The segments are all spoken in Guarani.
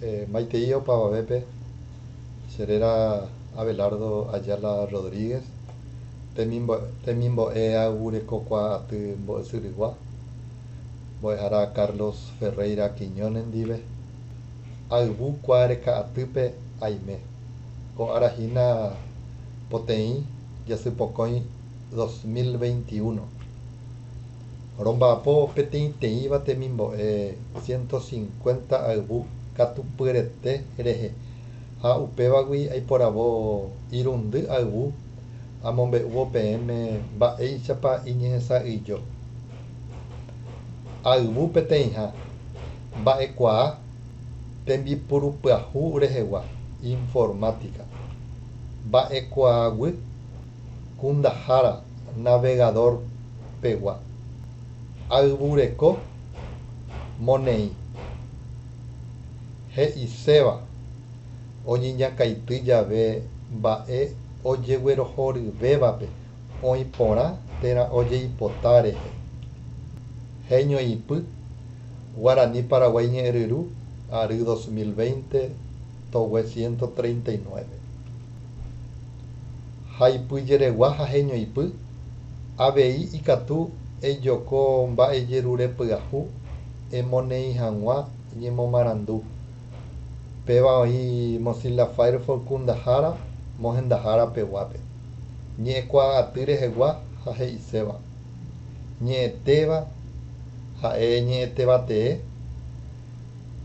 Maitei opavavépe, che réra Abelardo Ayala Rodríguez, temimbo'e Ayvurekokuaaty Mbo'esyrygua, mbo'ehára Carlos Ferreira Quiñónez ndive. Ayvu kuaareka'atýpe aime, ko ára hína poteĩ jasypokõi 2021. Romba'apo peteĩteĩva temimbo'e 150 ayvu katupyrete rehe ha upévagui aiporavo irundy ayvu amombe'úvo peẽme mba'éichapa iñehesa'ỹijo. Ayvu peteĩha, mba'ekuaa tembipurupyahu rehegua, informática. Mba'ekuaaguy kundahára navegador pegua. Ayvureko moneĩ. He'iséva oñeñakãity jave mba'e ojeguerohoryvévape oĩ porã térã ojeipota rehe. Heñoipy, Guarani Paraguái ñe'ẽryru, ary 2020, togue 139. Haipyjeregua ha heñoipy, avei ikatu ejoko mba'ejerure pyahu emoneĩ hag̃ua ñemomarandu. Péva oĩ Mozilla Firefox kundahára mohendahára peguápe. Ñe'ẽkuaa'aty rehegua ha he'iséva. Ñe'ẽtéva ha'e ñe'ẽtévatee,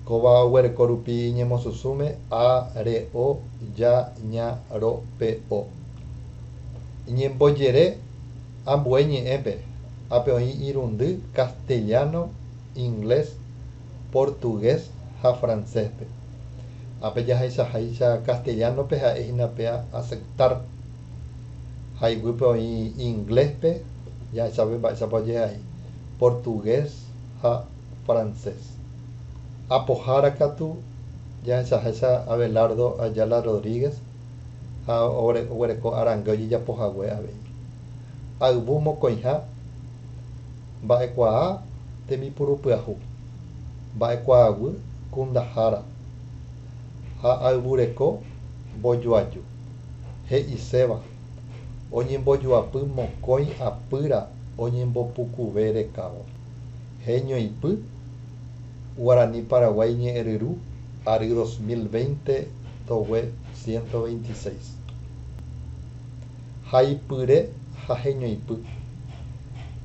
kóva oguereko rupi iñemosusũme a, re, o, ja, ña, ro, pe, o. Ñembojere ambue ñe'ẽpe, ápe oĩ irundy castellano, inglés, portugués ha francés-pe. Ápe jahechaháicha castellano-pe ha'ehína pe aceptar ha iguýpe oĩ inglés-pe jahechápe mba'éichapa ojehai portugués ha francés. Apohára katu jahechaháicha Abelardo Ayala Rodríguez ha oguereko arange ojejapohague avei. Ayvu mokõiha mba'ekuaa tembipurupyahu, mba'ekuaaguy kundahára ha ayvureko mbojoaju. He'iséva, oñembojoapy mokõi apýra oñembopukuve rekávo. Heñoipy, Guarani Paraguái ñe'ẽryru, ary 2020, togue 126. Haipyre ha heñoipy.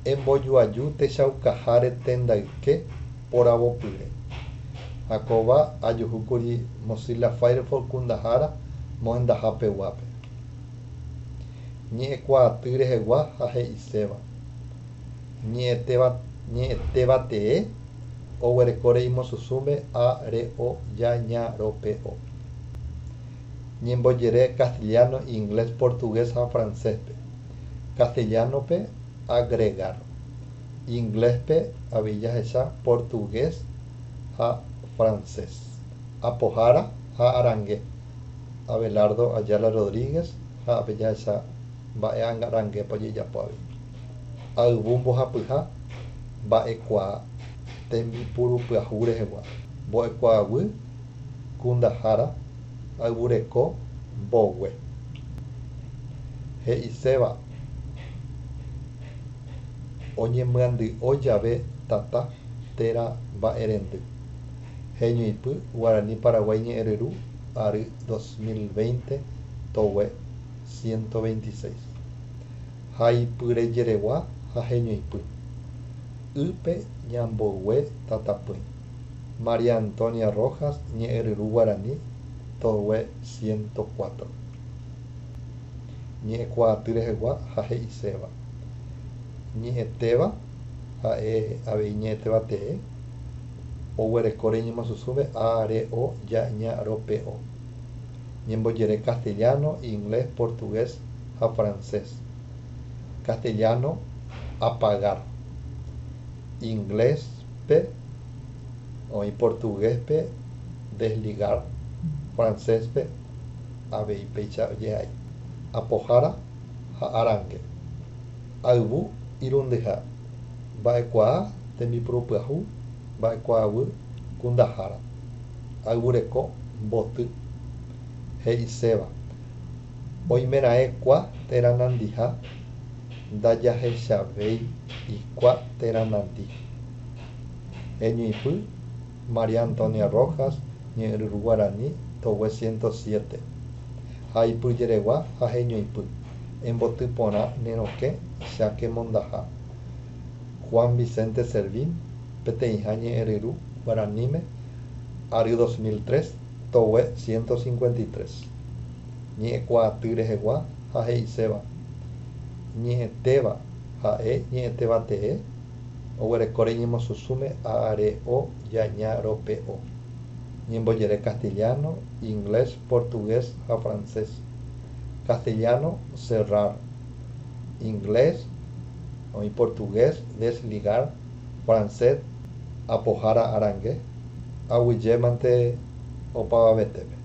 Embojoaju techaukaháre tendayke poravopyre. Ha kóva ajuhúkuri Mozilla Firefox kundahára mohendaha peguápe. Ñe'ẽkuaaty rehegua ha he'iséva. Ñe'ẽtéva ñe'ẽtévatee oguerekóre imosusũme a, re, o, ja, ña, ro, pe, o. Ñembojere castellano, inglés, portugués ha francés-pe. Castellano-pe agregar. Inglés-pe avei jahecha portugués ha francés. Apohára ha arange. Abelardo Ayala Rodríguez ha ápe jahecha mba'e arangépa ojejapo avei. Ayvu mbohapyha mba'ekuaa tembipurupyahu rehegua. Mbo'ekuaaguy kundahára ayvureko mbogue. He'iséva oñemyandy'o jave tata térã mba'erendy. Heñoipy Guarani Paraguái ñe'ẽryru ary 2020 togue 126. Haipyrejeregua ha heñoipy. Ýpe ñambogue tatapỹi. María Antonia Rojas ñe'ẽryru Guarani togue 104. Ñe'ẽkuaaty rehegua ha he'iséva. Ñe'ẽtéva ha'e avei ñe'ẽtévatee, oguerekóre iñemosusũme a, re, o, ja, ña, ro, pe, o. Ñembojere castellano, inglés, portugués ha francés. Castellano, apagar. Inglés-pe oĩ portugués-pe desligar, francés-pe avei péicha ojehai. Apohára ha arange. Ayvu irundyha. Mba'ekuaa tembipurupyahu, mba'ekuaaguy kundahára. Ayvureko mboty he'iséva oimeraẽ kua térã nandiha ndajahechavéi ikua térã nandi. Heñoipy María Antonia Rojas ñe'ẽryru Guarani togue 107. Haipyjeregua ha heñoipy. Emboty porã ne rokẽ cháke mondaha. Juan Vicente Servín peteĩha ñe'ẽryru Guaraníme ary 2003 togue 153. Ñe'ẽkuaaty rehegua ha he'iséva. Ñe'ẽtéva ha'e ñe'ẽtéva tee oguerekóre ñemosusũme a r o ya ña ro p o. Ñembojere castellano, inglés, portugués ha francés. Castellano, cerrar. Inglés, oĩ portugués, desligar. Francés, apohára arange. Aguyjémante opavavetépe.